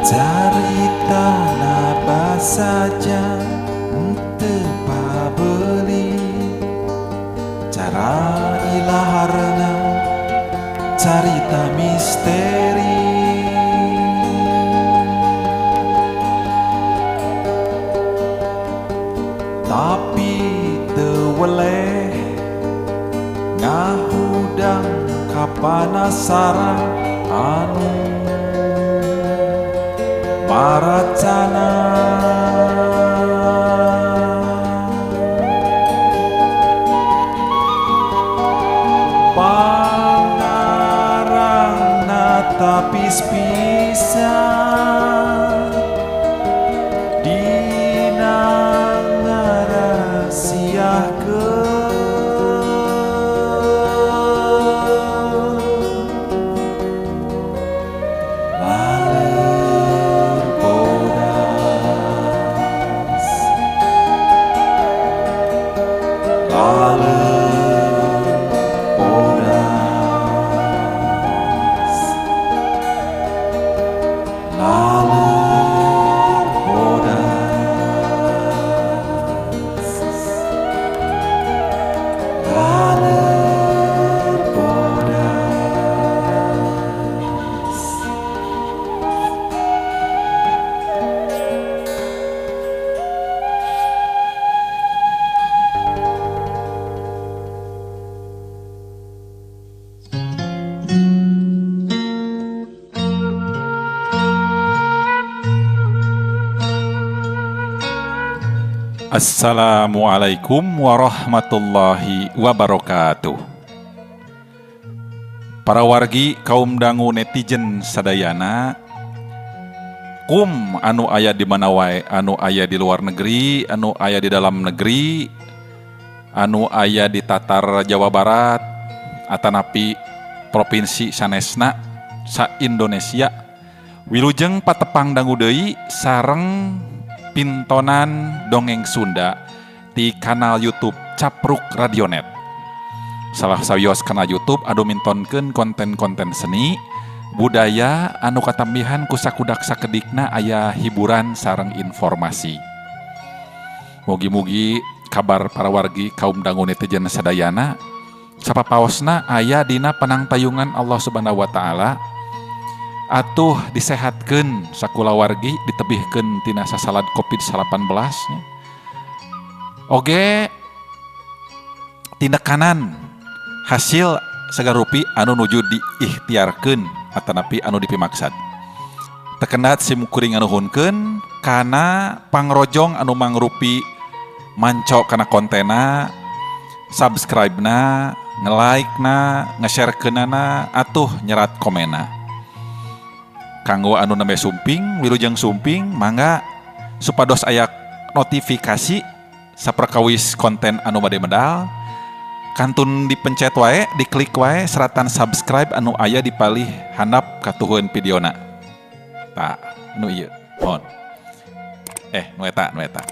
Carita saja teu pabeli cara ilaharna carita misteri. Tapi teu weleh ngahudang kapanasaran anu maracana. Pangarangna tapis pisan dina ngarasiahkeun. Laleur bodas, laleur bodas, laleur bodas, laleur bodas. Assalamualaikum warahmatullahi wabarakatuh. Para wargi kaum dangu netizen sadayana, kum anu aya di mana wae, anu aya di luar negeri, anu aya di dalam negeri, anu aya di Tatar Jawa Barat, atanapi provinsi sanesna sa Indonesia, wilujeng patepang dangu deui sareng pintonan dongeng Sunda di kanal YouTube Capruk Radionet. Salah sawios kanal YouTube anu mintonkeun konten-konten seni budaya anu katambihan ku sakudak sakedikna aya hiburan sareng informasi. Mugi-mugi kabar para wargi kaum dangu netizen sadayana sapapaosna aya dina panangtayungan Allah Subhanahu wa taala, atuh disehatkeun sakulawargi, ditebihkeun tina sasalad Covid-19 nya. Oge tinekanan hasil sagarupi anu nuju diikhtiarkeun atanapi anu dipimaksad. Tekendat sim kuring nganuhunkeun kana pangrojong anu mangrupi manco kana kontena, subscribe-na, nge-like-na, nge-share-keunana, atuh nyerat komena. Kanggo anu nembe sumping, wilujeng sumping, mangga supados aya notifikasi saprakawis konten anu bade medal, kantun dipencet wae, diklik wae seratan subscribe anu aya di palih handap katuhun videona. Tah, nu ieu, mohon. Nu eta, nu eta.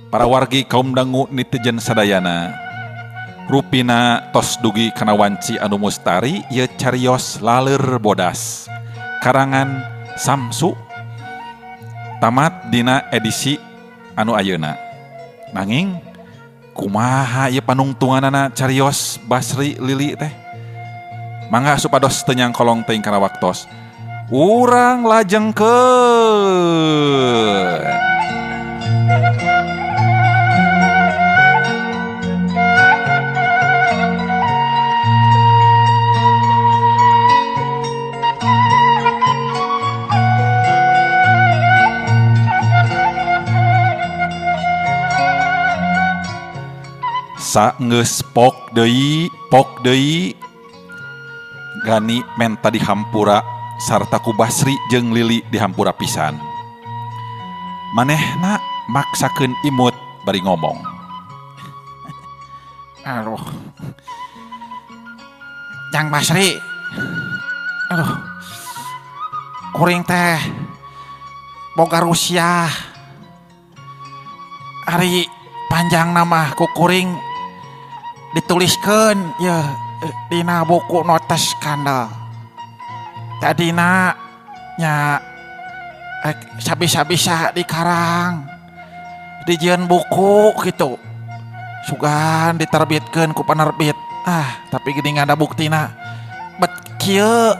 Para wargi kaum dangu netizen sadayana, rupina tos dugi kana wanci anu mustari ieu carios laleur bodas karangan Samsu tamat dina edisi anu ayeuna. Nanging kumaha ieu panungtunganana carios Basri Lili teh? Mangga supados teu nyangkolong teuing kana waktos. Urang lajengkeun. Saenggeus pok deui, pok deui, Gani menta dihampura sarta ku Basri jeung Lili dihampura pisan. Manehna maksakeun imut bari ngomong. Aduh. Jang Basri. Aduh. Kuring teh boga Rusia. Ari panjang nama ku kuring dituliskeun ya dina buku notes kandel. Tadina nya sabisa-bisa dikarang dijieun buku gitu sugan diterbitkeun ku penerbit ah tapi gini nggak ada buktina bet kieu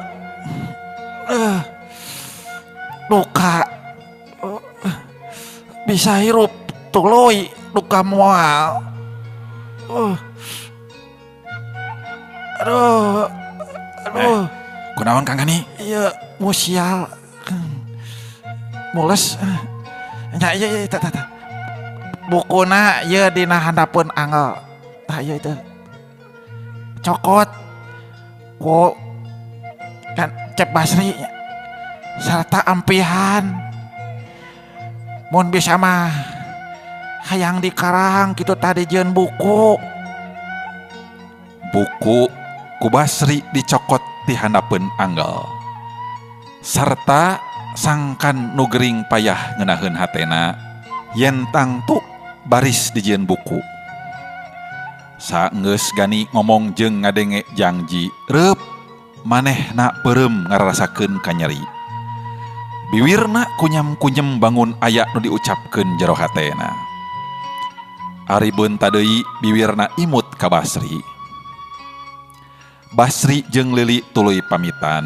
duka bisa hirup tuluy duka moal aduh aduh Kunaon Kang Gani? Iya musial mules nya ieu ieu tah tah bukuna ieu dina handapeun angel tah ieu teh cokot ku kan Cep Basri sarta ampihan mun bisa mah hayang dikarang kitu tadi jeung buku. Buku ku Basri dicokot ti handapeun angel sarta sangkan nu gering payah ngeunaheun hatena yen tangtu baris dijieun buku. Saenggeus Gani ngomong jeung ngadenge jangji reup manehna peureum ngarasakeun kanyeri. Biwirna kunyam-kunyem bangun aya nu diucapkeun jero hatena. Ari beunta deui biwirna imut ka Basri. Basri jeung Lili tuluy pamitan.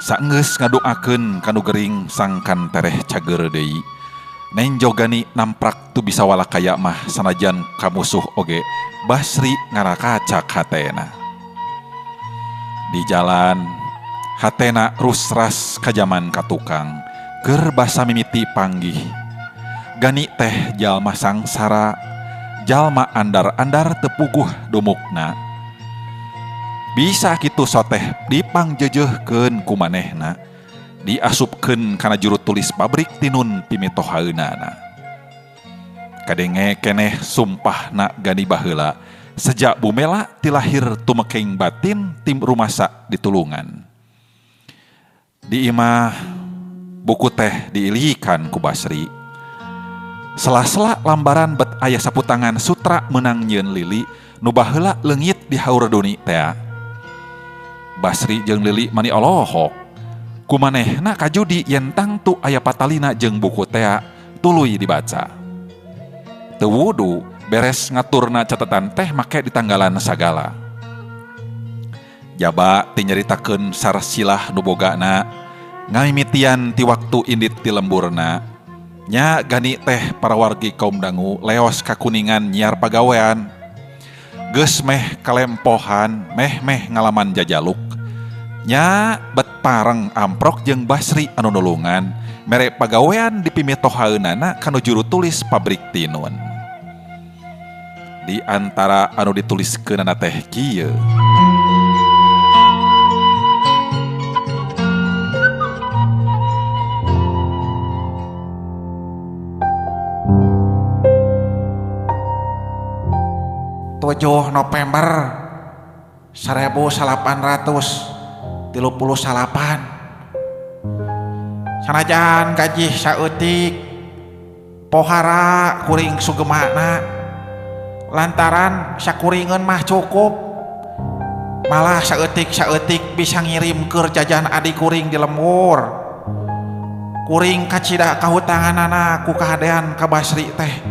Saenggeus ngadoakeun ka nu gering sangkan tereh cager deui. Nenjo Gani namprak tu bisa walakaya mah sanajan ka musuh oge. Basri ngarakacak hatena. Di jalan hatena rusras ka jaman ka tukang keur basa mimiti panggih. Gani teh jalma sangsara, jalma andar-andar tepuguh dumukna. Bisa kitu soteh dipangjejeuhkeun ku manehna, diasupkeun kana juru tulis pabrik tinun pimitohaeunana. Kadenge keneh sumpahna Gani baheula sejak bumela tilahir tumekeng batin tim rumasa ditulungan. Di imah buku teh diilikan ku Basri. Sela-sela lambaran bet aya saputangan sutra meunang nyieun Lili nu baheula leungit di haur duni tea. Basri jeung Lili mani olohok. Kumanehna kajudi yen tangtu aya patalina jeung buku tea tuluy dibaca. Teu wudu beres ngaturna catatan teh make ditanggalan sagala. Jaba ti nyaritakeun sarsilah nu bogana ngamimitian ti waktu indit ti lemburna. Nya Gani teh para wargi kaum dangu leos ka Kuningan nyiar pagawean. Geus meh kalempohan meh-meh ngalaman jajaluk. Nya bet pareng amprok jeung Basri anu nulungan mere pagawean dipimitohaeunana kanu juru tulis pabrik tinun. Di antara anu dituliskeunana teh kieu. 7 November 1838. Sanajan gaji saeutik pohara kuring sugemana lantaran sakuringeun mah cukup, malah saeutik-saeutik bisa ngirim keur jajan adik kuring di lembur. Kuring kacida kahutanganana ku kahadean ka Basri teh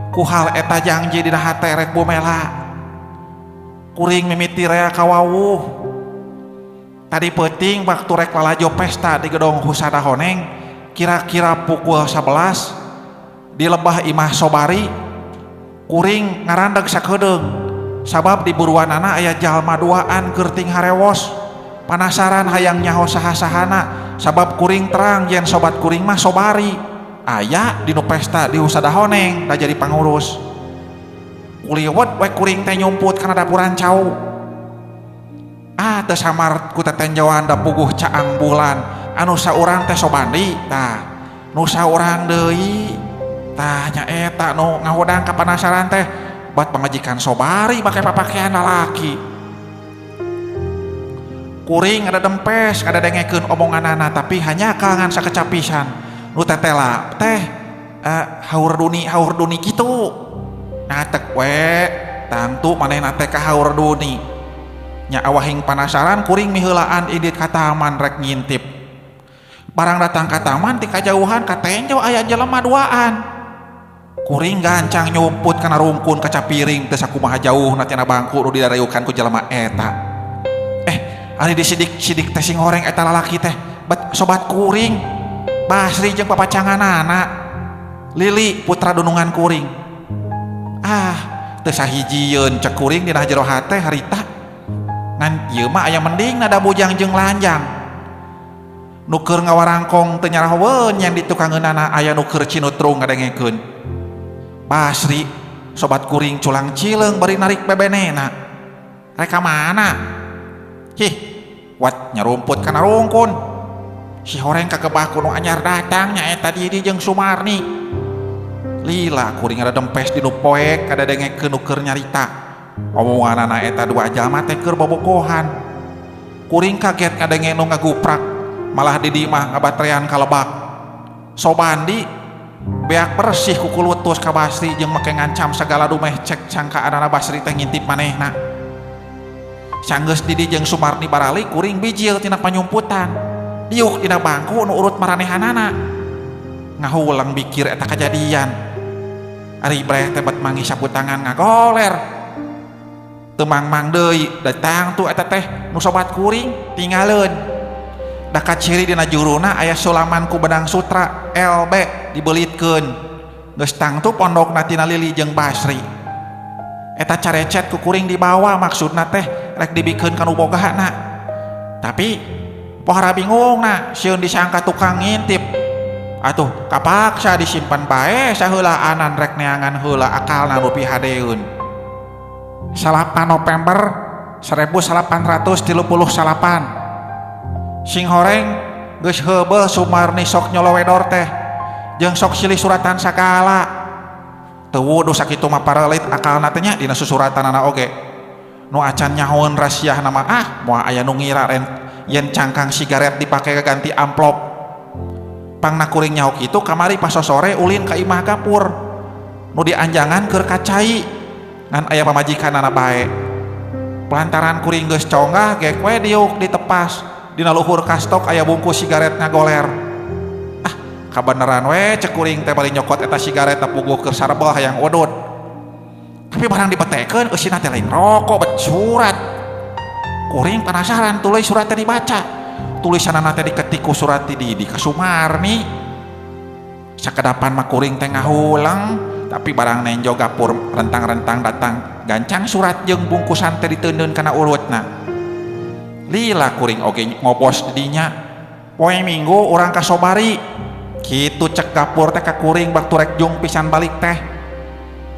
ku hal eta janji dina hate rek bumela. Kuring mimiti rea kawawuh. Tadi peuting waktu rek lalajo pesta di gedong Husada Honeng kira-kira pukul 11 di lebah imah Sobari, kuring ngarandeg sakedeung sabab di buruanana aya jalma duaan keur ting harewos. Panasaran hayang nyaho saha-sahana sabab kuring terang yen sobat kuring mah Sobari aya di nu pesta di Husada Honeng da jadi pangurus. Kuliwet we kuring teh nyumput kana dapuran cau. Ah teu samar ku tetenjoan da puguh caang bulan anu saurang teh Sobandi tah nu saurang deui tah nya eta nu ngahudang kapanasaran teh bat pamajikan Sobari make papakean lalaki. Kuring ada dempes ada dengekeun omonganana tapi hanya kalangan sakecap pisan nu tetela teh haur duni kitu. Natek we tangtu manehna teh ka haur duni. Nya awahing panasaran kuring miheulaan indit ka taman rek ngintip. Barang datang ka taman ti kajauhan katenjo aya jelema duaan. Kuring gancang nyumput kana rungkun kaca piring teu sakumaha jauhna tina bangku nu didareukan ku jelema eta. Eh, ari disidik-sidik teh sing horeng eta lalaki teh bet sobat kuring. Basri jeung papacanganana. Lili putra dunungan kuring. Ah, teu sahijieun cek kuring dina jero hate harita. Ngan ieu mah aya mending nada bujang jeung lanjang. Nu keur ngawarangkong teu nyarahoweun yang ditukangeunana aya nu keur cinutrung ngadengekeun. Basri sobat kuring culang cileung bari narik bebenena. Rek ka mana? Hih, wat nyarumput kana rungkun. Si horeng kagebah ku nu anyar datang nyaeta Didi jeung Sumarni. Lila kuring ngadempes di nu poek kadadengekeun nu keur nyarita. Omonganana eta dua jalma teh keur bobogohan. Kuring kaget ngadenge nu ngaguprak, malah Didi mah ngabatrean ka lebak. Sobandi beak bersih ku kulutus ka Basri jeung make ngancam sagala dumeh cek cangkaanana Basri teh ngintip manehna. Sanggeus Didi jeung Sumarni baralik kuring bijil tina panyumputan. Diuk dina bangku nu urut maranehanana. Ngahulang bikir eta kajadian. Ari breh teh bet manggih sapu tangan ngagoler. Teu mangmang deui datang tuh eta teh nu sobat kuring tinggaleun. Da kaciri dina juruna aya sulaman ku benang sutra LB dibelitkeun. Geus tangtu pondokna tina Lili jeung Basri. Eta carecet ku kuring dibawa maksudna teh rek dibikeun ka nu bogana. Tapi pohara bingungna sieun disangka tukang ngintip. Atuh kapaksa disimpan bae saheulaanan rek neangan heula akalna nu pihadeun. 8 November 1838. Sing horeng geus heubeul Sumarni sok nyolowedor teh jeung sok silih suratan sagala. Teu wuduh sakitu mah parelit akalna teh nya dina susuratanana oge. Nu acan nyahoeun rasiahna mah ah moal aya nu ngira yen cangkang sigaret dipake kaganti amplop. Pangna kuring nyaho kitu kamari pas sore ulin ka imah Gapur. Nu dianjangan keur ka cai ngan aya pamajikanana bae. Pelantaran kuring geus conggah gek we diuk ditepas. Dina luhur kastok aya bungkus sigaret ngagoler. Ah, kabeneran we cek kuring teh bari nyokot eta sigaret puguh keur sarbel hayang udud. Tapi barang dipetekeun eusina teh lain rokok bet surat. Kuring penasaran tuluy surat teh dibaca. Tulisanana teh diketik ku surat ti Didi ka Sumarni. Sakedapan mah kuring teh ngahulang, tapi barang nenjo Gapur rentang-rentang datang gancang surat jeung bungkusan teh diteundeun kana urutna. Lila kuring oge ngobos didinya. Poe Minggu urang ka Sobari. Kitu cek Gapur teh ka kuring baktu rek jung pisan balik teh.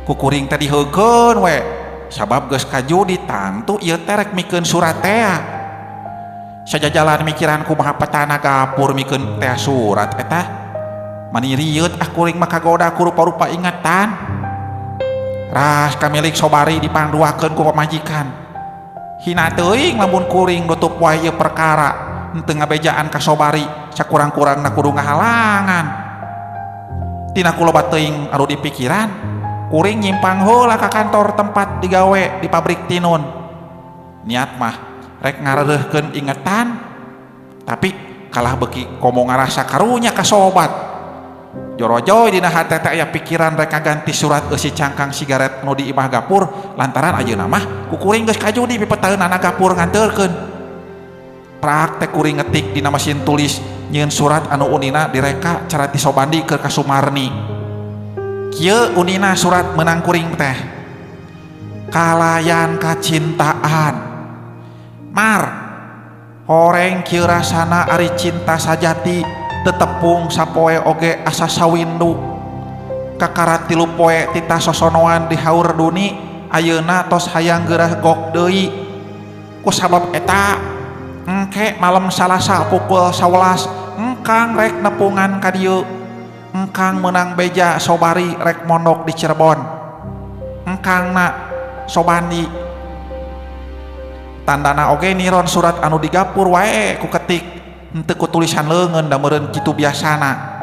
Ku kuring teh diheukeun we. Sabab geus kajudi tangtu ieu teh rek mikeun surat tea. Sajajalan mikiran kumaha petana Gapur mikeun tea surat eta. Mani rieut ah kuring mah kagoda ku rupa-rupa ingatan. Ras kamilik Sobari dipangduakeun ku pamajikan. Hina teuing lamun kuring nutup wae ieu perkara henteu ngabejaan ka Sobari sakurang-kurangna kudu ngahalangan. Tina kuloba teuing anu dipikiran, kuring nyimpang heula ka kantor tempat digawe di pabrik tinun. Niat mah rek ngareureurkeun ingetan, tapi kalah beuki komo ngarasa karunya ka sobat. Jorojoy dina hate teh aya pikiran rek ngaganti surat eusi cangkang sigaret nu di imah Gapur lantaran ayeuna mah ku kuring geus kajudi pipetaeunana Gapur nganteurkeun. Praktek kuring ngetik dina mesin tulis nyieun surat anu unina direka cara ti Sobandi keur ka Sumarni. Kieu unina surat meunang kuring teh. Kalayan kacintaan. Mar horeng kieu rasana ari cinta sajati tetepung sapoe oge asa sawindu. Kakara 3 poe tita sosonoan di haur duni ayeuna tos hayang geurah gok deui. Ku sabab eta engke malam Salasa pukul 11 engkang rek nepungan ka dieu. Engkang meunang beja Sobari rek mondok di Cirebon. Engkangna Sobandi. Tandana oge niron surat anu di Gapur wae ku ketik henteu ku tulisan leungeun da meureun kitu biasana.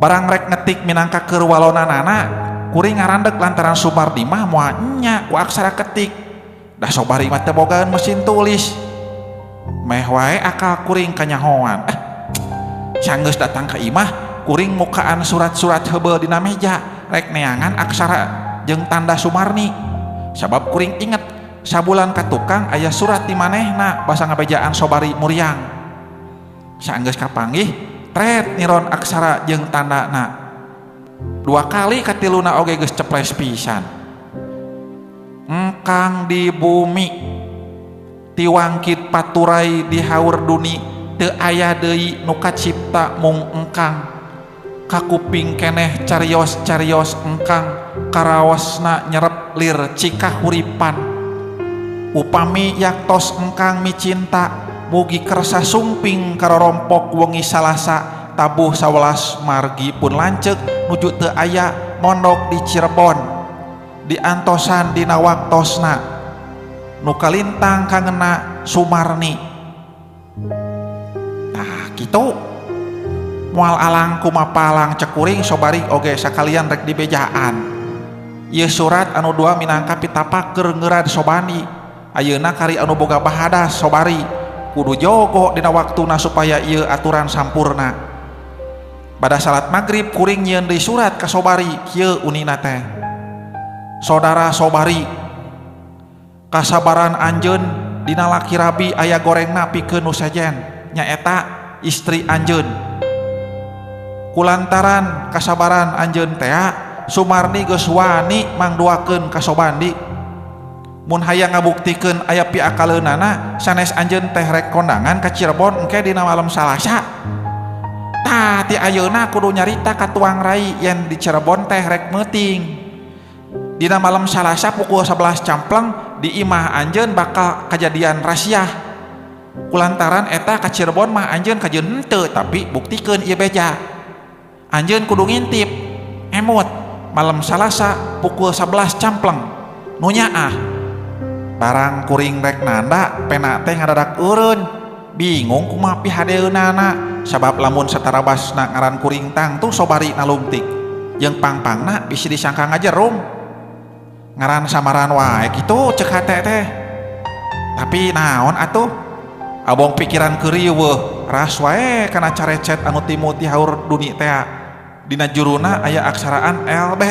Barang rek ngetik minangka keur walonanana kuring ngarandeg lantaran Sumarni mah moal nya ku aksara ketik. Da Sobari mah teu bogaan mesin tulis. Meh wae akal kuring kanyahoan. Sanggeus datang ka imah, kuring mukaan surat-surat heubeul dina meja, rek neangan aksara jeung tanda Sumarni. Sabab kuring inget sabulan ka tukang aya surat di manehna basa ngabejaan Sobari muriang. Sanggeus kapanggih, tret niron aksara jeung tandana. Dua kali katiluna oge geus ceples pisan. Engkang di bumi tiwangkit paturai di haur duni teu aya deui nu kacipta mung engkang. Kakuping keneh carios-carios engkang karaosna nyerep lir cikahuripan. Upami yaktos engkang micinta mugi kersa sumping karorompok wengi Salasa tabuh 11 margi pun lanceuk nuju teu aya mondok di Cirebon diantosan dina waktosna nu kalintang kangena Sumarni. Tah kitu moal alang kumapalang cekuring Sobari oge sakalian rek dibejaan. Ieu surat anu dua minangka pitapak keur ngeurad Sobandi. Ayeuna kari anu boga bahadas Sobari kudu jogo dina waktuna supaya ieu aturan sampurna. Pada salat maghrib kuring nyieun deui surat ka Sobari kieu unina teh. Saudara Sobari, kasabaran anjeun dina laki rabi aya gorengna pikeun nu sejen nyaeta istri anjeun. Kulantaran kasabaran anjeun tea Sumarni geus wani mangduakeun ka Sobandi. Mun hayang ngabuktikeun aya piakaleunana sanes anjeun teh rek kondangan ka Cirebon engke dina malam Salasa. Tah ti ayeuna kudu nyarita ka tuang rai yen di Cirebon teh rek meuting. Dina malam Salasa pukul 11 campleng di imah anjeun bakal kajadian rasiah. Kulantaran eta ka Cirebon mah anjeun kajeun henteu tapi buktikeun ieu beja. Anjeun kudu ngintip emut malam Salasa pukul 11 campleng nu nyaah. Barang kuring rek nanda pena teh ngadadak eureun. Bingung kumaha pihadeunana sabab lamun satarabasna ngaran kuring tangtu Sobari nalungtik jeung pangpangna bisi disangka ngajerum. Ngaran samaran wae kitu ceuk hate teh. Tapi naon atuh abong pikiran keurieuh ras wae kana carecet anu timu ti haur duni tea. Dina juruna aya aksaraan LB.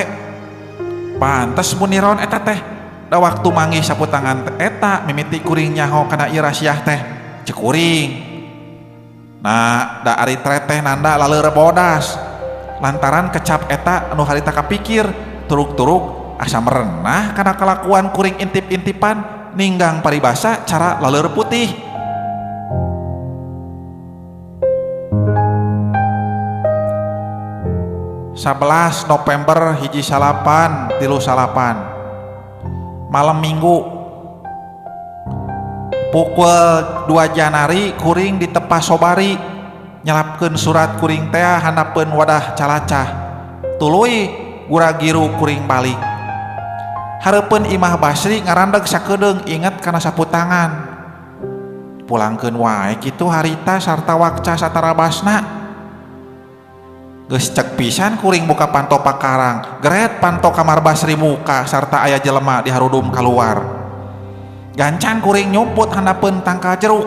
Pantes muniron eta teh. Da waktu manggih saputangan eta mimiti kuring nyaho kana ieu rasiah teh. Ceuk kuring. Nah, da ari treteh nanda laleur bodas. Lantaran kecap eta anu harita kapikir turuk-turuk asa merenah kana kalakuan kuring intip-intipan ninggang paribasa cara laleur putih. 11 November 1938 malam Minggu pukul 2 Januari kuring ditepas Sobari nyelapkeun surat kuring tea handapeun wadah calacah tuluy guragiru kuring balik. Hareupeun imah Basri ngarandeg sakedeung inget kana saputangan. Pulangkeun wae kitu harita sarta wakca satarabasna. Geus cek pisan kuring buka panto pakarang, geret panto kamar Basri muka sarta aya jelema di harudum kaluar. Gancang kuring nyumput handapeun tangkal jeruk.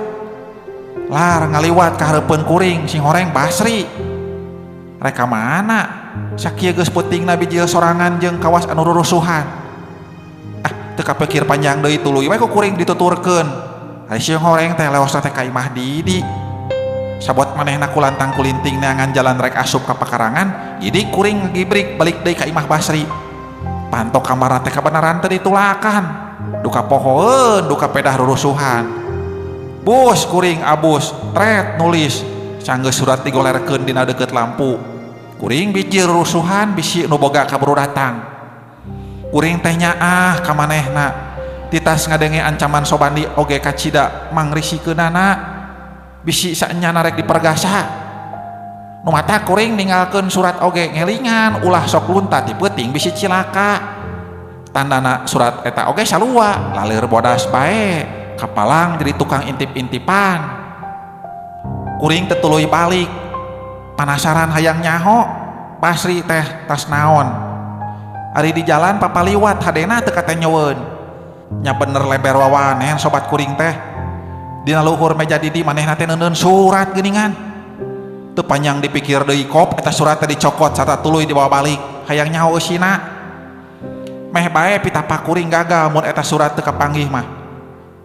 Lar ngaliwat ka hareupeun kuring sing horeng Basri. Rek ka mana? Sakieu geus peutingna bijil sorangan jeung kawas anu rurusuhan. Ah, teu kapikir panjang deui tuluy we ku kuring dituturkeun. Ari sing horeng teh leosna teh ka imah Didi. Sabot manehna kulantang kulinting neangan jalan rek asup ka pakarangan, jadi kuring ngegibrik balik deui ka imah Basri. Panto kamarna teh kabeneran teu ditulakan. Duka pohoeun, duka pedah rurusuhan. Bus kuring abus, tret nulis, sanggeus surat digolerkeun dina deukeut lampu. Kuring bijil rurusuhan bisi nu boga kaburu datang. Kuring teh nyaah ka manehna. Titas ngadenge ancaman Sobandi oge kacida mangrisikeunana. Bisi saenyana rek dipergasa. Nu mata kuring ninggalkeun surat oge ngelingan ulah sok lunta ti peuting bisi cilaka. Tandana surat eta oge salua laleur bodas bae kapalang jadi tukang intip-intipan. Kuring teu tuluy balik. Panasaran hayang nyaho Basri teh tas naon. Ari di jalan papaliwat hadena teu katenyoeun. Nya bener leber wawanen sobat kuring teh. Dina luhur meja didi manehna teh neuneun surat geuningan. Teu panjang dipikir deui kop eta surat teh dicokot sarta tuluy dibawa balik. Hayang nyaho eusina. Meh bae pitapa kuring gagal mun eta surat teu kapanggih mah.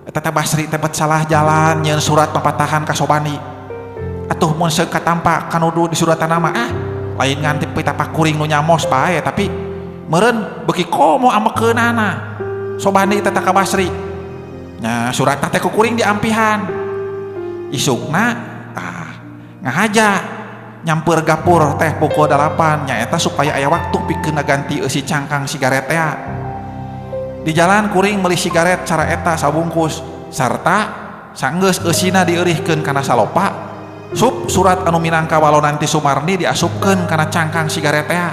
Eta teh Basri teh bet salah jalan nyeun surat papatahan ka Sobandi. Atuh mun seuk katampa kanudu di suratana mah ah lain ngan pitapa kuring nu nyamos bae tapi meureun beuki komo amekeunana. Sobandi teh ka Basri. Nya suratna teh ku kuring diampihan. Isukna ah ngahaja nyamper gapur teh pukul 8 nyaeta supaya aya waktu pikeun ngaganti eusi cangkang sigaret teh. Di jalan kuring meuli sigaret cara eta sabungkus sarta sanggeus eusina dieurihkeun kana salopa. Sup surat anu minangka walonan ti Sumarni diasupkeun kana cangkang sigaret teh.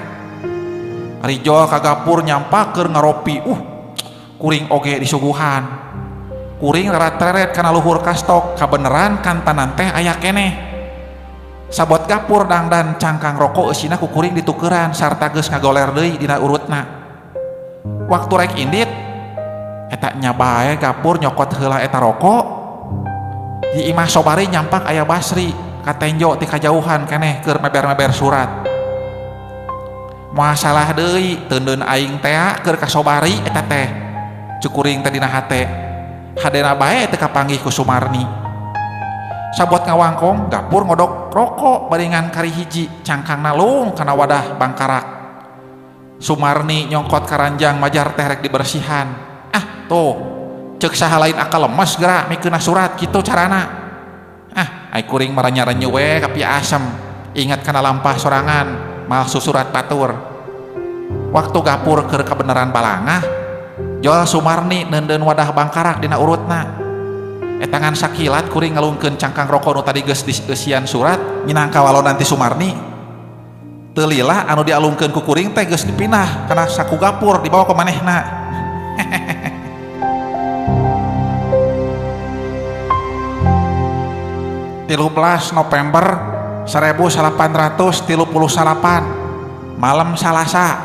Rijol ka gapur nyampakeun ngaropi. Kuring oge disuguhan. Kuring reret-reret kana luhur kastok kabeneran kantanan teh aya keneh. Sabot gapur dangdan cangkang rokok eusina ku kuring ditukeran sarta geus ngagoler deui dina urutna. Waktu rek indit eta nya bae gapur nyokot heula eta rokok. Di imah Sobari nyampak aya Basri katenjo ti kajauhan keneh keur meber-meber surat. Masalah deui teundeun aing tea keur ka Sobari eta teh. Cuk kuring teh dina hate. Hadena bae teu kapanggih ku Sumarni. Sabot ngawangkong gapur ngodok rokok baringan kari hiji cangkangna lung kana wadah bangkarak. Sumarni nyongkot karanjang majar teh rek dibersihan. Ah tuh ceuk saha lain akal lemes geura mikeunna surat kitu carana. Ah ai kuring maranya-renyu we ka asem ingat kana lampah sorangan malsu surat batur. Waktu gapur keur kabeneran balangah jol Sumarni neundeun wadah bangkarak dina urutna. Eta ngan sakilat kuring ngalungkeun cangkang rokok nu tadi geus dieusian surat minangka walonan ti Sumarni. Teu lila anu dialungkeun ku kuring teh geus dipindah kana saku gapur dibawa ka manehna. 13 November 1839 malam Salasa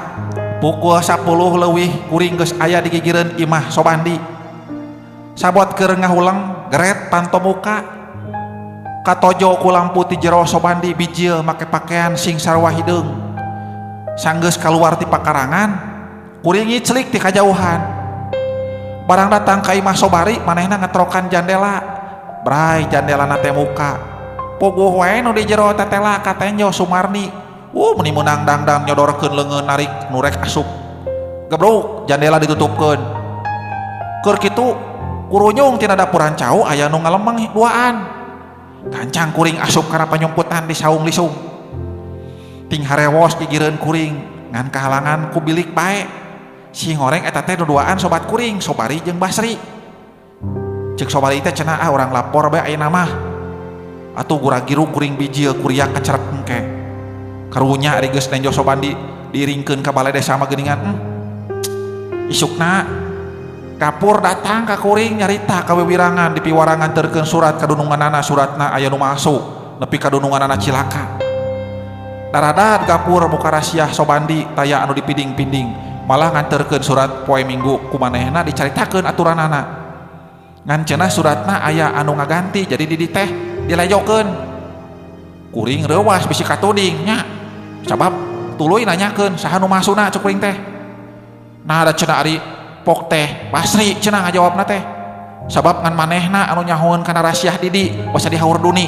pukul 10 leuwih kuring geus aya di gigireun imah Sobandi. Sabot keur ngahuleng geret panto muka katojo ku lampu ti jero Sobandi bijil make pakaian sing sarua hideung. Sanggeus kaluar ti pakarangan kuring ngiclik ti kajauhan. Barang datang ka imah Sobari manehna ngetrokan jandela. Bray jandelana teh muka. Puguh wae nu di jero tetela katenjo Sumarni. Meni meunang dangdang nyodorkeun leungeun narik nu rek asup. Gebruk jandela ditutupkeun. Keur kitu kurunyung tina dapuran cau aya nu ngalemeng duaan. Gancang kuring asup kana panyumputan di saung lisung. Ting harewos gigireun kuring ngan kahalangan ku bilik bae. Si ngoreng eta teh duduaan sobat kuring, Sobari jeung Basri. Ceuk Sobari teh cenah ah urang lapor bae ayeuna mah. Atuh guragiru kuring bijil kuriak kacerep engke. Karunya ari geus nenjo Sobandi diiringkeun ka balai desa mah geuningan. Isukna Kapur datang ka kuring nyarita kawiwirangan dipiwarangan terkeun surat kadununganana suratna aya nu masuk nepi kadununganana cilaka. Daradat Gapur muka rasiah Sobandi taya anu dipiding-pinding malah nganterkeun surat poe Minggu ku manehna dicaritakeun aturanana. Ngan cenah suratna aya anu ngaganti jadi di teh dilejokeun. Kuring reuwas bisi katuding nya. Sabab tuluy nanyakeun saha nu masuna cek kuring teh. Nah da cenah ari pok teh Basri cenah ngajawabna teh. Sabab ngan manehna anu nyahoeun kana rasiah didi basa dihaur duni.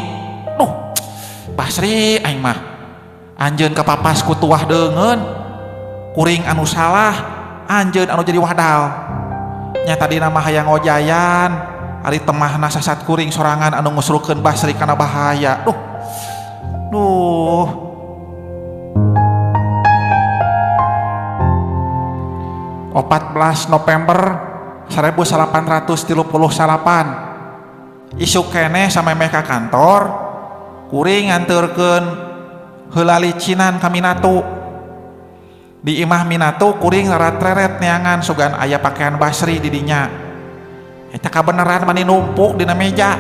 Duh, Basri aing mah anjeun kapapas ku tuah deungeun. Kuring anu salah, anjeun anu jadi wadal. Nya tadina mah hayang ngojayan, ari temahna sasat kuring sorangan anu ngusrukeun Basri kana bahaya. Duh. Duh. 14 November 1839 isuk keneh samemeh ka kantor kuring nganterkeun heula licinan ka Minatu. Di imah Minatu kuring rarat-reret neangan sugan aya pakaian Basri di dinya. Eta kabeneran mani numpuk dina meja.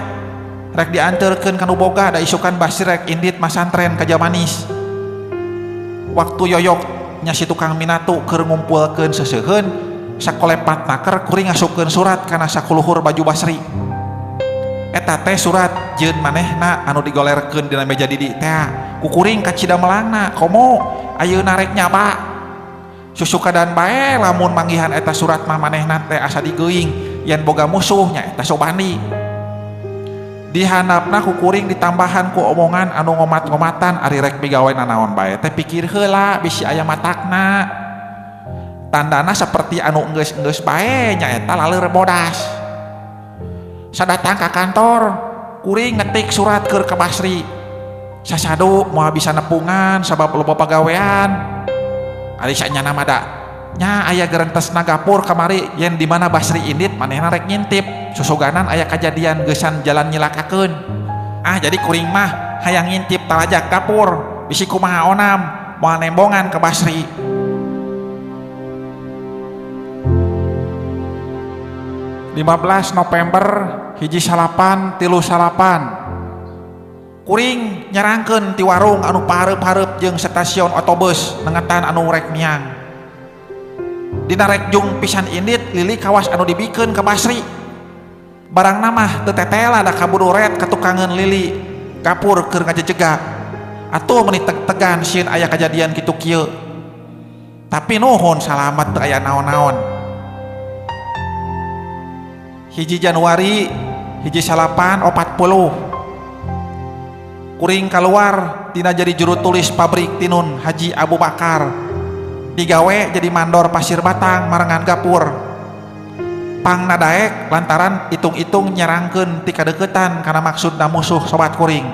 Rek dianterkeun ka nu boga da isukan Basri rek indit masantren ka Jamanis. Waktu yoyok nya si tukang Minatu keur ngumpulkeun seuseuheun Sakolepat naker kuring ngasupkeun surat kana sakuluhur baju Basri. Eta teh surat jeung manehna anu digolerkeun dina meja Didi teh. Ku kuring kacida melangna komo ayeuna rek nyaba. Susukadan bae lamun manggihan eta surat mah manehna teh asa digeuing yen boga musuh nya eta Sobandi. Dihandapna ku kuring ditambahan ku omongan anu ngomat-ngomatan ari rek migawe nanaon bae teh pikir heula bisi aya matakna. Tandana seperti anu enggeus-enggeus bae nyaeta laleur bodas. Sadatang ka kantor kuring ngetik surat keur ka Basri. Sasadu moal bisa nepungan sabab loba pagawean. Ari sanyana mah da nya aya gerentesna Gapur kamari yen di mana Basri indit manehna rek ngintip. Susuganan aya kajadian geusan jalan nyilakakeun. Ah jadi kuring mah hayang ngintip talajak Gapur bisi kumaha onam moal nembongan ka Basri. 15 November 1939 kuring nyerangkeun ti warung anu pahareup-hareup jeung stasiun otobus nengetan anu rek miang. Dina rek jung pisan indit lili kawas anu dibikeun ka Basri. Barangna mah teu tetela da kaburu ret katukangeun lili Gapur keur ngajejega. Atuh meuni teg-tegan sieun aya kajadian kitu kieu. Tapi nuhun salamet teu aya naon-naon. 1 Januari 1940 kuring keluar tina jadi juru tulis pabrik tinun Haji Abu Bakar. Digawe jadi mandor pasir batang marengan Gapur. Pangna daek lantaran hitung-hitung nyerangkeun ti kadeukeutan kana maksudna musuh sobat kuring.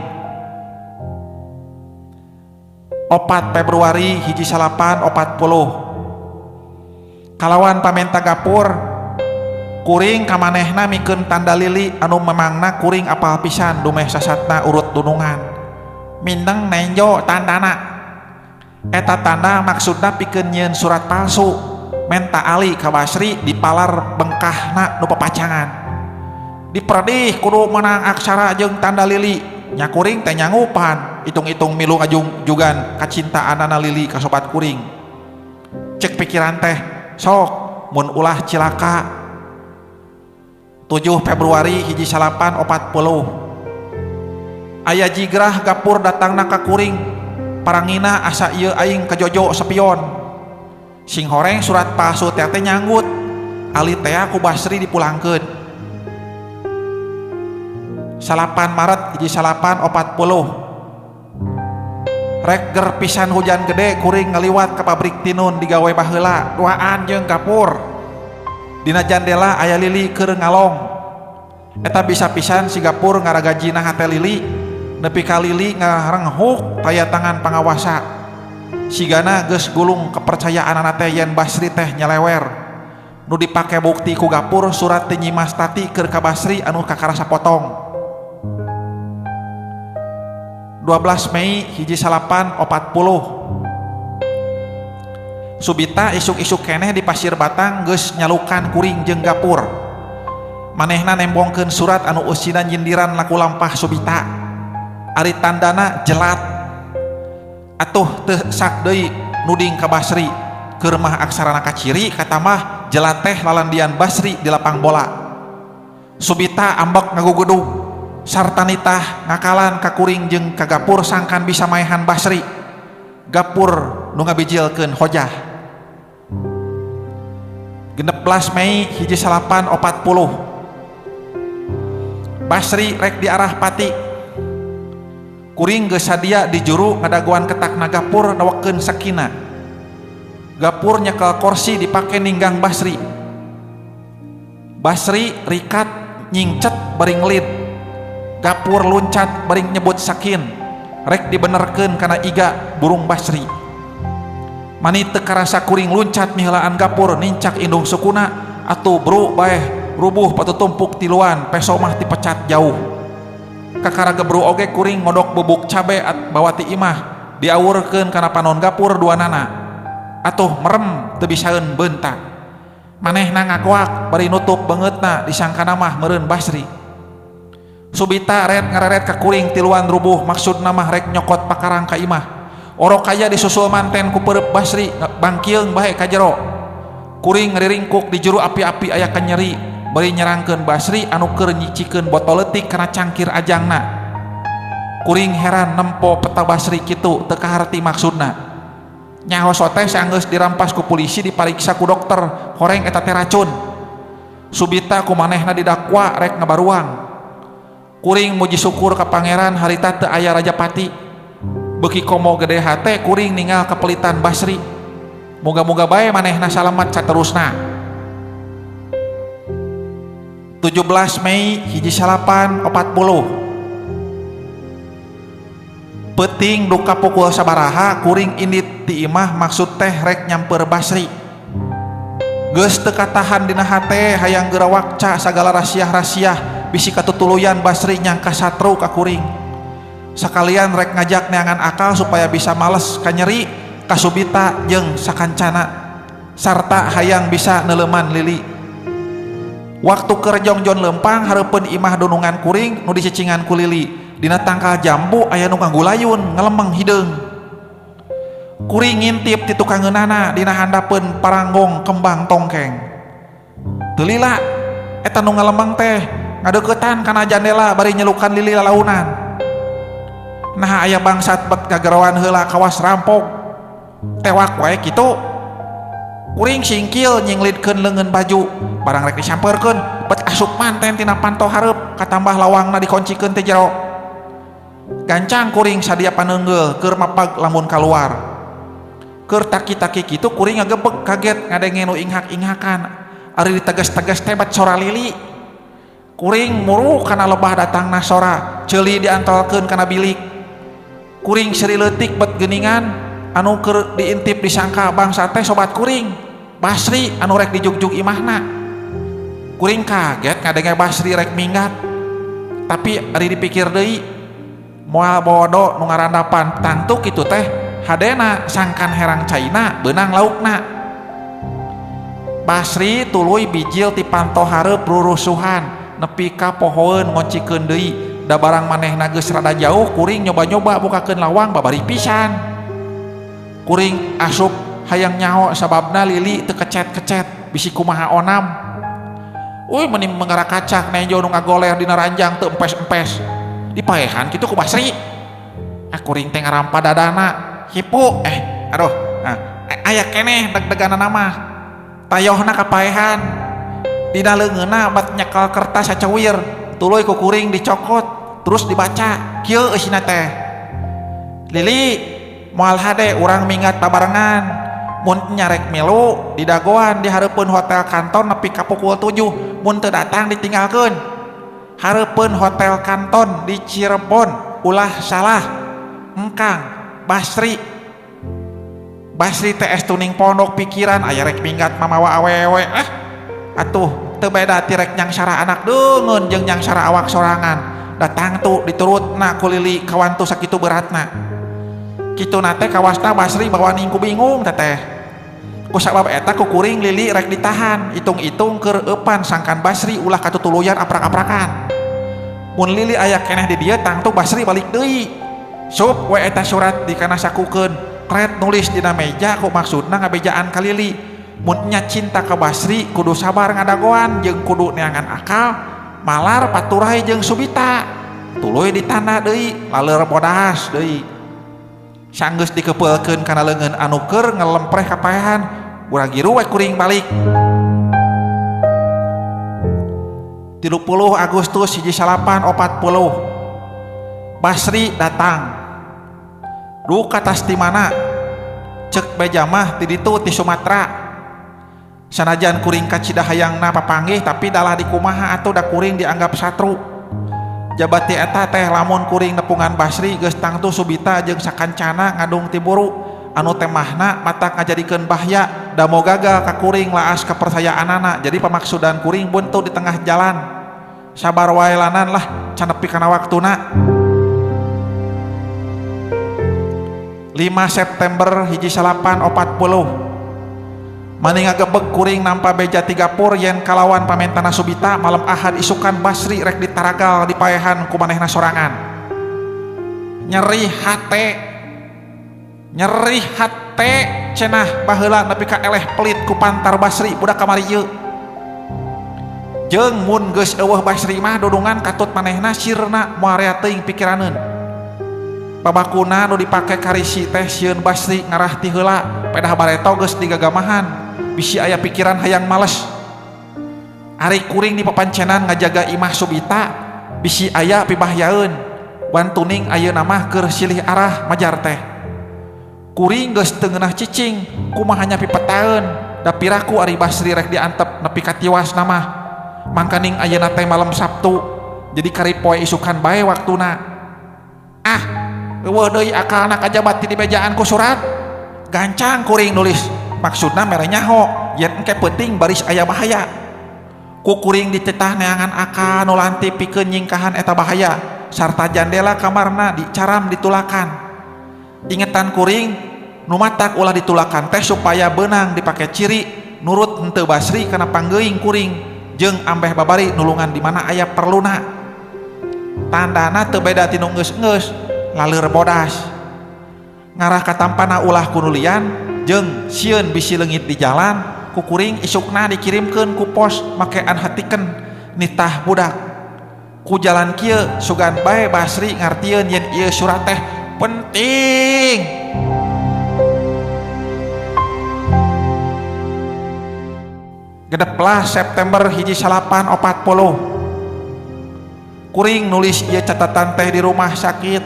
4 Februari 1940 kalawan pamenta Gapur kuring kamanehna mikeun tanda lili anu memangna kuring apal pisan dumeh sasatna urut dunungan. Mindeng nenjo tandana. Eta tanda maksudna pikeun nyieun surat palsu menta ali ka Basri dipalar bengkahna nu papacangan. Diperdih kudu meunang aksara jeung tanda lili. Nya kuring teh nyanggupan hitung-hitung milu ngajungjugan kacintaanana lili ka sobat kuring. Cek pikiran teh sok mun ulah cilaka. 7 Februari 1940 aya jigrah Gapur datangna ka kuring parangina asa ieu aing kajojo sepion. Sing horeng surat palsu teh teh nyanggut ali teh ku Basri dipulangkeun. 8 Maret 1940 rek ger pisan hujan gede kuring ngaliwat ka pabrik tinun digawe baheula duaan jeung Gapur. Dina jandela aya lili keur ngalong. Eta bisa pisan si Gapur ngaragajina hate lili nepi ka lili ngarenghuk taya tangan pangawasa. Sigana geus gulung kepercayaanana teh yen Basri teh nyelewer. Nu dipake bukti ku Gapur surat ti Nyi Mas Tati keur ka Basri anu kakarasa potong. 12 Mei 1940 Subita isuk-isuk keneh di pasir batang geus nyalukan kuring jeung Gapur. Manehna nembongkeun surat anu eusina nyindiran laku lampah Subita. Ari tandana jelat. Atuh teu sak deui nuding ka Basri. Keur mah aksarana kaciri katamah jelat teh lalandian Basri di lapang bola. Subita ambek ngagugedug sarta nitah ngakalan ka kuring jeung ka Gapur sangkan bisa maehan Basri. Gapur nu ngabijilkeun hojah. 16 Mei 1940 Basri rek diarah pati. Kuring geus sadia di juru ngadagoan ketakna Gapur nawekeun sakina. Gapur nyekel korsi dipake ninggang Basri. Basri rikat nyingcet bari ngelit. Gapur luncat bari nyebut sakin. Rek dibenerkeun kana iga burung Basri. Mani teu karasa kuring luncat miheulaan Gapur nincak indung sukuna atuh bru bae rubuh patutumpuk tiluan peso mah dipecat jauh. Kakara gebru oge kuring ngodok bubuk cabe at bawa ti imah diawurkeun kana panon Gapur duanana. Atuh merem teu bisaeun beunta. Manehna ngagoak bari nutup beungeutna disangkana mah meureun Basri. Subita ret ngareret ka kuring tiluan rubuh maksudna mah rek nyokot pakarang ka imah. Orok kaya disusul manten ku perep Basri bangkieung bae ka jero. Kuring ngriringkuk di juru api-api aya kanyeri bari nyerangkeun Basri anu keur nyicikeun botol leutik kana cangkir ajangna. Kuring heran nempo peta Basri kitu teu kaharti maksudna. Nyaho teh sanggeus dirampas ku polisi dipariksa ku dokter horeng eta teh racun. Subita ku manehna didakwa rek ngabaruang. Kuring muji syukur ka pangeran harita teu aya Rajapati. Beuki komo gede hate kuring ningal kepelitan Basri. Moga-moga bae manehna salamat saterusna. 17 Mei 1940. Peuting duka pukul sabaraha kuring indit ti imah maksud teh rek nyamper Basri. Geus teu katahan dina hate hayang geura wakca sagala rasiah-rasiah bisi katutuluyan Basri nyangka satru ka kuring. Sakalian rek ngajak neangan akal supaya bisa males kanyeri ka Subita jeung sakancana sarta hayang bisa neuleman Lili. Waktu keur jongjon leumpang hareupeun imah dunungan kuring nu dicicingan ku Lili. Dina tangkal jambu aya nu nganggulayun ngelemeng hideung. Kuring ngintip ti tukangeunana dina handapeun paranggong kembang tongkeng. Teu lila eta nu ngalemeng teh ngadeuketan kana jandela bari nyelukan Lili lalaunan. Nah aya bangsat bet gagaroan heula kawas rampok. Tewak wae kitu. Kuring singkil nyinglidkeun leungeun baju barang rek disampeurkeun bet asup manten tina panto hareup katambah lawangna dikoncikeun teh jero. Gancang kuring sadia paneunggeul keur mapag lamun kaluar. Keur taki-taki kitu kuring ngagebeg kaget ngadenge nu inghak-inghakan. Ari ditegas-tegas teh bat sora Lili. Kuring muru kana lebah datangna sora, ceuli diantolkeun kana bilik. Kuring seuri leutik bet geuningan anu keur diintip disangka bangsa teh sobat kuring, Basri anu rek dijugjug imahna. Kuring kaget ngadenge Basri rek minggat. Tapi ari dipikir deui moal bodo nu ngarandapan tangtu kitu teh hadena sangkan herang caina beunang laukna. Basri tuluy bijil ti panto hareup rurusuhan nepi ka pohoeun ngoncikeun deui. Da barang manehna geus rada jauh kuring nyoba-nyoba bukakeun lawang babari pisan. Kuring asup hayang nyaho sababna Lili teu kecet-kecet bisi kumaha onam. Uy meni mengara kacak nejo nu ngagoler dina ranjang teu empes-empes. Dipaehan kitu ku Basri. Ah kuring teh ngarampa dadana hipu aduh nah, aya keneh deg-deganana mah. Tayohna kapaehan. Dina leungeunna bat nyekel kertas sacawir tuluy ku kuring dicokot terus dibaca kieu eusina teh. Lili moal hade urang minggat babarengan mun nyarek milu didagoan di hareupeun hotel Kanton nepi ka pukul 7 mun teu datang ditinggalkeun. Hareupeun hotel Kanton di Cirebon ulah salah. Engkang Basri. Basri teh es tuning pondok pikiran aya rek minggat mamawa awewe atuh teu beda ti rek nyangsara anak deungeun jeung nyangsara awak sorangan. Datang tuh diturutna ku Lili kawantu sakitu beratna. Kituna teh kawasna Basri bawa ningku bingung teteh. Ku sabab eta ku kuring Lili rek ditahan hitung-hitung keur eupan sangkan Basri ulah katutuluyan aprak-aprakan. Mun Lili aya keneh di dieu tangtu Basri balik deui. Sup we eta surat dikanasakukeun tret nulis dina meja ku maksudna ngabejaan ka Lili. Mun nya cinta ka Basri kudu sabar ngadagoan jeung kudu neangan akal malar paturai jeung Subita. Tuluy ditanda deui laleur bodas deui. Sanggeus dikepeulkeun kana leungeun anu keur ngelempreh kapaehan gura-giru we kuring balik. 30 Agustus 1940 Basri datang. Duka tas ti mana? Cek beja mah ti ditu ti Sumatera. Sanajan kuring kacida hayangna papanggih tapi dalah dikumaha atuh da kuring dianggap satru. Jabati eta teh lamun kuring nepungan Basri geus tangtu Subita jeung sakancana ngadung tiburu anu temahna matak ngajadikeun bahya da mo gagal ka kuring laas kepercayaanana jadi pamaksudan kuring buntu di tengah jalan. Sabar wae lanan lah can nepi kana waktuna. 5 September 1940 Mani ngagebeg kuring nampa beja tiga pur yen kalawan pamentana Subita malam Ahad isukan Basri rek ditaragal dipaehan ku manehna sorangan. Nyeri hate Cenah baheula nepi ka eleh pelit ku pantar Basri budak kamari ieu. Jeung mun geus eueuh Basri mah dudungan katut manehna sirna moal rea teuing pikiraneun. Babakuna nu dipake karisi teh sieun Basri ngarah ti heula pedah bareto geus digagamahan bisi aya pikiran hayang males. Ari kuring di papancenan ngajaga imah Subita bisi aya pibahyaeun wantuning ayeuna mah keur silih arah majar teh. Kuring geus teu ngeunah cicing kumaha nya pipetaeun da piraku ari Basri rek diantep nepi ka tiwasna mah. Mangkaning ayeuna teh malem Sabtu jadi kari poe isukan bae waktuna. Ah eueuh deui akalna kajaba ti dibejaan ku surat. Gancang kuring nulis maksudna mere nyaho yen engke peuting baris aya bahaya. Ku kuring dititah neangan akal nu lantip pikeun nyingkahan eta bahaya sarta jandela kamarna dicaram ditulakan. Ingetan kuring nu matak ulah ditulakan teh supaya beunang dipake ciri nurut henteu Basri kana panggeuing kuring jeung ambeh babari nulungan di mana aya perluna. Tandana teu beda ti nu geus-geus laleur bodas. Ngarah katampana ulah kunulian jeung sieun bisi leungit di jalan ku kuring isukna dikirimkeun ku pos make anhatikeun nitah budak. Ku jalan kieu sugan bae Basri ngartieun yen ieu surat teh penting. Gedeplah September 1940. Kuring nulis ieu catatan teh di rumah sakit.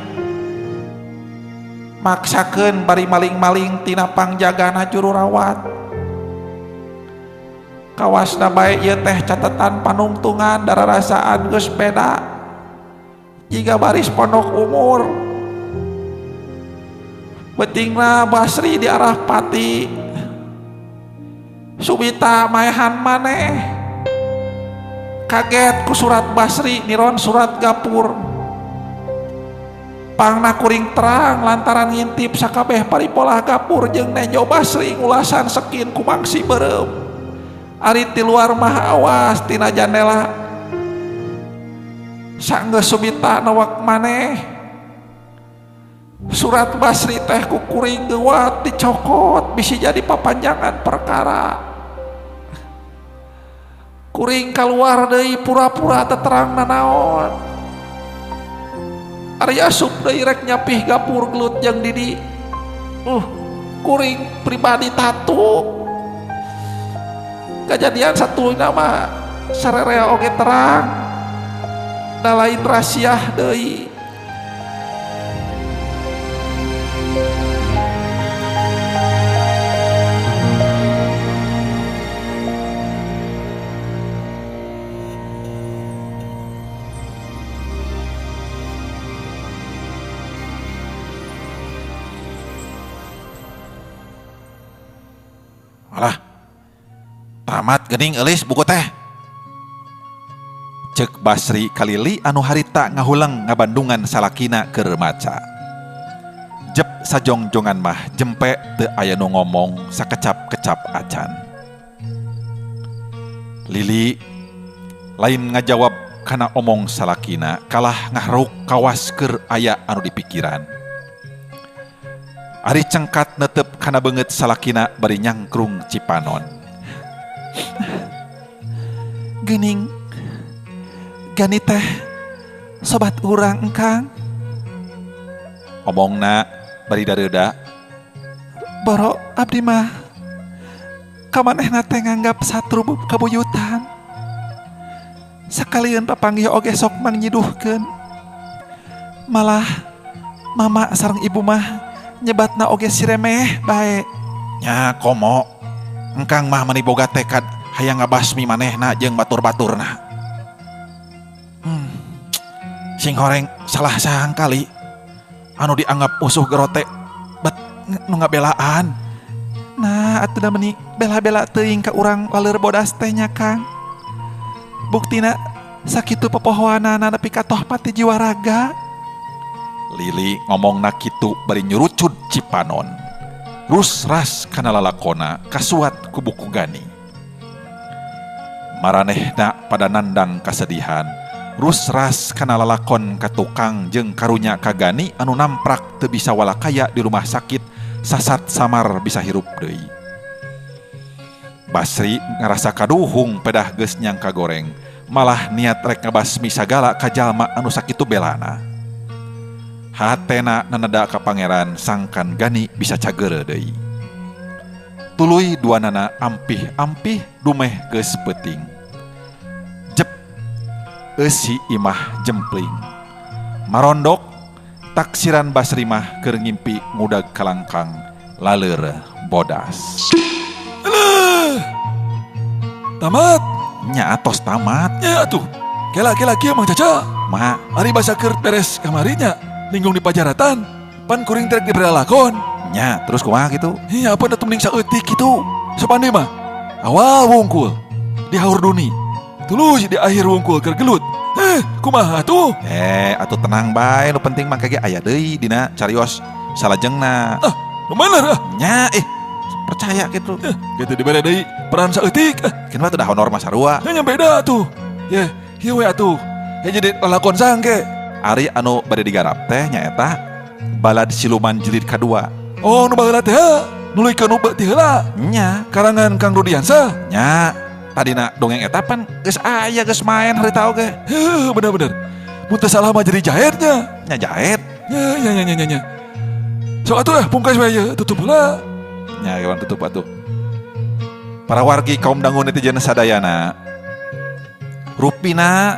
Maksakeun bari maling-maling tina pangjagana juru rawat. Kawasna bae ieu teh catatan panungtungan dararasaan geus beda. Jiga baris pondok umur. Betingna Basri di arah Pati. Subita maehan maneh. Kaget ku surat Basri niron surat gapur. Pangna kuring terang lantaran ngintip sakabeh paripolah gapur jeung nenjo Basri ngulasan sekin ku mangsi beureum. Ari ti luar mah awas tina jandela. Sanggeus Subita nawak maneh. Surat Basri teh ku kuring geuwat dicokot bisi jadi papanjangan perkara. Kuring kaluar deui pura-pura teu terang nanaon. Ari asup deui rek nyapih gapur gelut jeung Didi. Kuring pribadi tatu. Kejadian satu nama sarerea oge terang. Da lain rasiah deui. Alah, tamat geuning eulis buku teh. Cek Basri kalili anu harita ngahuleng ngabandungan salakina keur maca. Jep sajongjongan mah jempe teu aya nu ngomong sakecap-kecap acan. Lili lain ngajawab kana omong salakina kalah ngahruk kawas keur aya anu dipikiran. Ari cengkat netep kana beungeut salakina bari nyangkrung cipanon. Geuning gani teh sobat urang engkang. Omongna bari dareuda. Boro abdi mah kamanehna teh nganggap satru kabuyutan. Sakalian papanggih oge sok mangnyiduhkeun. Malah mama sareng ibu mah nyebatna oge siremeh bae. Nya komo engkang mah mani boga tekad hayang ngabasmi manehna jeung batur-baturna. Sing horeng salah sangkali anu dianggap musuh gerote bet nu ngabelaan. Nah atuh da meuni bela-bela teuing ka urang laleur bodas teh nya Kang. Buktina sakitu popohoanana nepi ka toh pati jiwa raga. Lili ngomongna kitu bari nyurucud cipanon. Rus-ras kana lalakona kasuat ku buku Gani. Maranehna pada nandang kasedihan. Rus-ras kana lalakon ka tukang jeung karunya ka Gani anu namprak teu bisa walakaya di rumah sakit Sasat samar bisa hirup deui. Basri ngarasa kaduhung pedah geus nyangka goreng, malah niat rek ngabasmi sagala ka jalma anu sakitu belana. Hatena naneda ka pangeran sangkan Gani bisa cageureuh deui. Tuluy duanana ampih-ampih dumeh geus peuting. Jep eusi imah jempling. Marondok taksiran Basri mah keur ngimpi ngudag kalangkang laleur bodas. Alah. Tamat. Nya atos tamat. Nya atuh. Kela kela kieu Mang Caca. Ma, Ari basa keur beres kamarinya ninggung di pajaratan. Pan kuring trek dibere lakon. Nya terus kumaha kitu? Nya apa atuh mending saeutik kitu. Sapande mah. Awal wungkul di haur duni. Tuluy di akhir wungkul keur gelut. Kumaha atuh? Atuh tenang bae, nu penting mah kage aya deui dina carios salajengna. Ah, nu bener ah. Nya percaya gitu. Gitu dibere deui peran saeutik. Keun mah teu da honor mah sarua. Nya beda atuh. Ye, ieu we atuh. Ya jadi lalakon sangke. Ari anu bade digarap teh nyaeta Balad Siluman jilid kadua. Oh, nu baheula teh ha. Nuluykeun nu beuti heula. Nya. Karangan Kang Rudiansyah. Nya. Tadina dongeng eta pan geus aya geus main harita oge. Heuh, bener-bener. Mun teu salah mah jadi jahetnya. Nya jahet. Nya nya nya nya nya. Sok atuh lah pungkas we ieu tutup heula. Nya kawan tutup atuh. Para wargi kaum dangu netizen sadayana. Rupina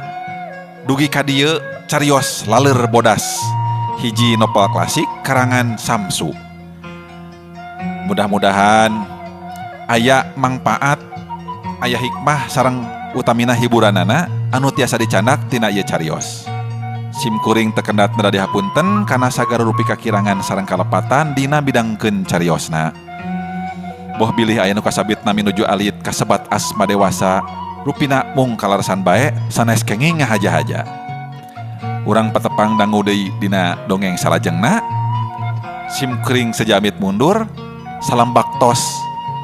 dugi ka dieu carios laleur bodas. Hiji novel klasik karangan Samsu. Mudah-mudahan aya mangpaat, aya hikmah sareng utamina hiburanana anu tiasa dicandak tina ieu carios. Sim kuring tekendat nada dihapunten kana sagara rupi kakirangan sareng kalepatan dina bidangkeun cariosna. Boh bilih aya nu kasabit nami nuju alit kasebat asma dewasa, rupina mung kalarsan bae sanes kenging ngahaja-haja. Urang patepang dangu deui dina dongeng salajengna. Sim kuring sejamit mundur. Salam baktos.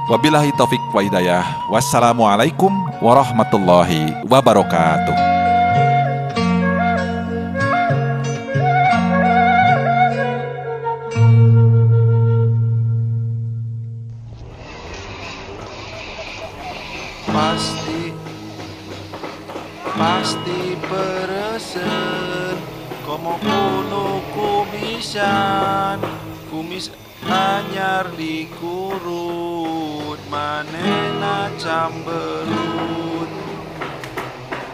Wabillahi taufik wa hidayah. Wassalamualaikum warahmatullahi wabarakatuh. Pasti, pasti peresen. Komo kuno kumisan, kumis anyar dikurut, manena camberut.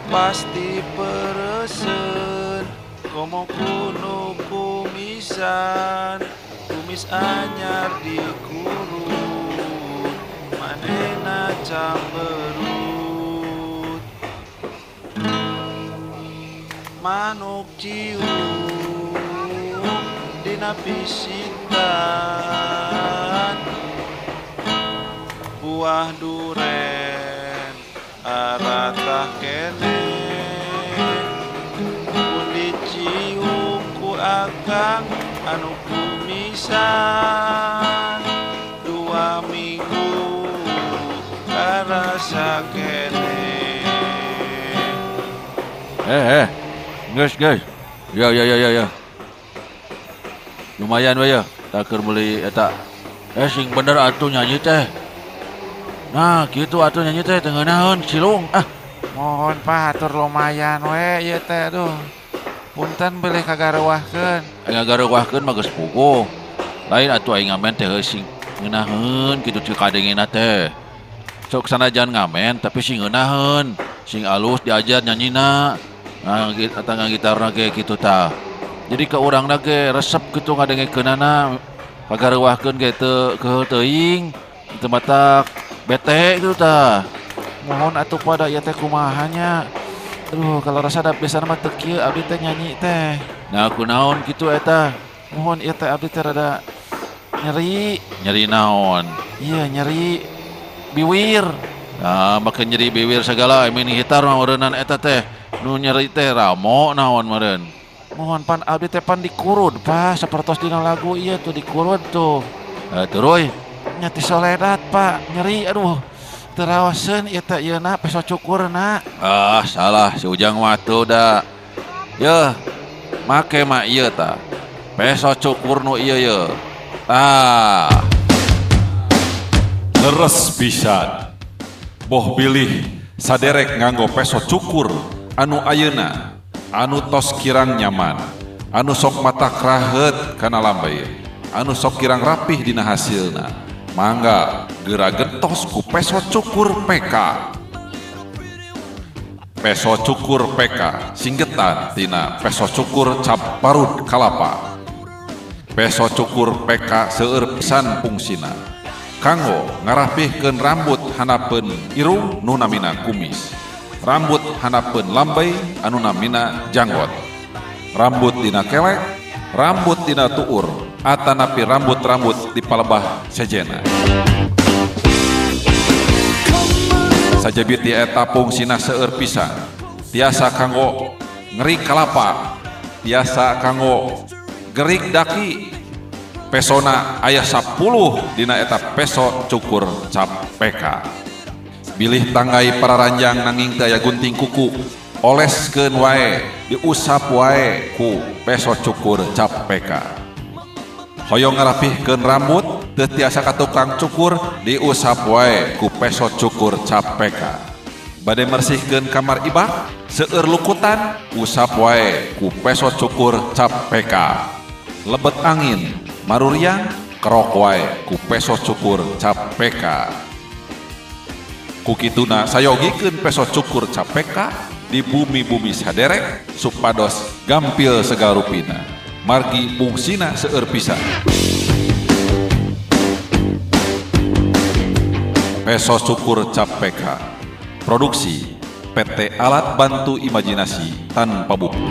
Pasti peresen. Komo kuno kumisan, kumis anyar dikurut, manena camberut. Manuk cium dina pisitan, buah duren aratah kene. Mun dicium ku akang anu kumisan, 2 minggu karasa kene. Guys, guys. Ya, ya, ya, ya, ya. Lumayan we ya, tak keur meuli eta. Sing bener atuh nyanyi teh. Nah, kitu atuh nyanyi teh teu ngeunaheun silung. Ah, mohon Pak atur lumayan we ieu teh aduh. Punten bilih kagareuwahkeun. Aing ngagareuwahkeun mah geus puguh. Lain atuh aing ngamen teh sing ngeunaheun kitu ceu kadengena teh. Sok sanajan ngamen tapi sing ngeunaheun, sing alus diajar nyanyina. Nah, tangga gitarna ge kitu tah. Jadi ke urangna ge resep kitu ngadengekeunana, kagareuwahkeun ge teu keuheul teuing, teu matak bete kitu tah. Mohon atuh pada ieu teh kumaha nya. Aduh, kalau rasa da biasana mah teu kieu abdi teh nyanyi teh. Nah, kunaon kitu eta? Mohon ieu teh abdi teh rada nyeri. Nyeri naon? Iya, nyeri biwir. Nah, make nyeri biwir segala mini gitar mah meureunnan eta teh. Nu nyeri teh ramo naon meureun. Mohon pan abdi teh pan dikurud, Pak, sapertos dina lagu ieu tuh dikurud tuh. Tuluy. Nya ti soledat, Pak, nyeri aduh. Teu raoseun ieu teh ieu na peso cukurna. Ah, salah si Ujang mah tuh da. Yeuh, make mah ieu tah. Peso cukur nu ieu yeuh. Tah. Leres pisan. Boh bilih saderek nganggo peso cukur anu ayeuna anu tos kirang nyaman, anu sok mata krahet kana lambey, anu sok kirang rapih dina hasilna. Mangga geura gentos ku peso cukur PK. Peso cukur PK singgetan tina peso cukur cap parut kalapa. Peso cukur PK seueur pisan fungsina. Kanggo ngarapihkeun rambut hanapeun irung nu namina kumis, rambut hanapeun lambey anu namina janggot, rambut dina kelek, rambut dina tuur, atanapi rambut-rambut di palebah sejena. Sajabi ti eta fungsina seueur pisan. Tiasa kanggo ngerik kalapa, tiasa kanggo gerik daki. Pesona aya 10 dina eta peso cukur cap PK. Bilih tanggai pararanjang nanging teu aya gunting kuku, oleskeun wae, diusap wae ku peso cukur cap PK. Hoyong ngarapihkeun rambut teu tiasa ka tukang cukur, diusap wae ku peso cukur cap PK. Bade mersihkeun kamar ibak seueur lukutan, usap wae ku peso cukur cap PK. Lebet angin maruriang, kerok wae ku peso cukur cap PK. Ku kituna sayogikeun peso cukur cap PK di bumi-bumi saderek supados gampil segala rupina. Margi fungsina seueur pisan. Peso cukur cap PK. Produksi PT Alat Bantu Imajinasi Tanpa Buku.